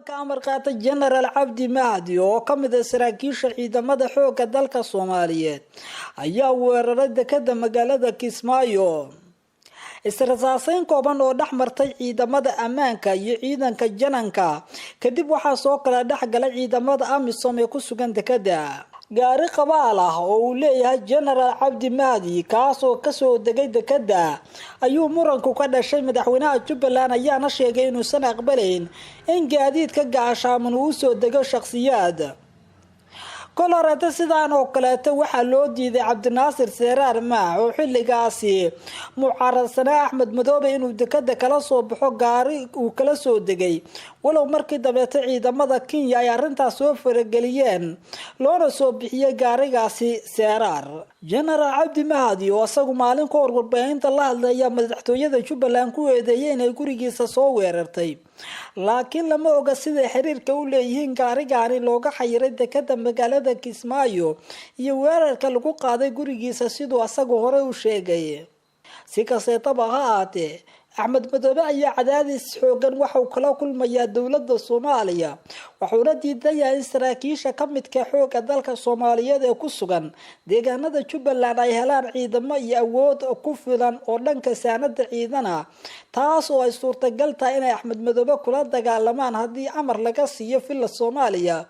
Ka amar qaata Genaraal Cabdi Mahdi oo ka mid ah saraakiisha ciidamada xoogga dalka Soomaaliyeed ayaa weeraray dekada magaalada Kismaayo. Israsaaseyn kooban oo dhex martay ciidamada ammaanka iyo ciidanka jananka kadib, waxaa soo kala dhex galay ciidamada AMISOM ee ku sugan dekada. Gaari qabaal ah oo uu leeyahay Genaraal Cabdi Mahdi, kaas oo kasoo degay dekada, ayuu muranku ka dhashay. Madaxweynaha Jubbaland ayaana sheegay inuusan aqbalayn in gaadiidka gaashaaman uu usoo dego shakhsiyaad. Kol horeeta sidaan oo kaleeto waxaa loo diiday Cabdinaasir Seeraar Maax oo xilligaasi mucaaradsanaa Axmed Madoobe inuu dekada kala soo baxo gaari uu kala soo degay, walow markii dambeeta ciidamada Kenya ay arrintaas soo farageliyeen, loona soo bixiyey gaarigaasi Seeraar. Genaraal Cabdi Mahdi oo isagu maalin ka hor warbaahinta la hadlaya madaxtooyada Jubbaland ku eedeeyay inay gurigiisa soo weerartay, laakiin lama oga siday xiriirka u leeyihiin gaarigaani looga xayiray dekada magaalada Kismaayo iyo weerarka lagu qaaday gurigiisa, siduu asagu horey u sheegay. Si kasteetaba ha ahaatee, Axmed Madoobe ayaa cadaadis xoogan waxauu kala kulmayaa dowladda Soomaaliya, wuxuuna diidan yahay in saraakiisha ka midka xooga dalka Soomaaliyeed ee ku sugan deegaanada Jubbaland ay helaan ciidamo iyo awood ku filan oo dhanka saanada ciidana, taas oo ay suurtagal tahay inay Axmed Madoobe kula dagaalamaan haddii amar laga siiyo Villa Soomaaliya.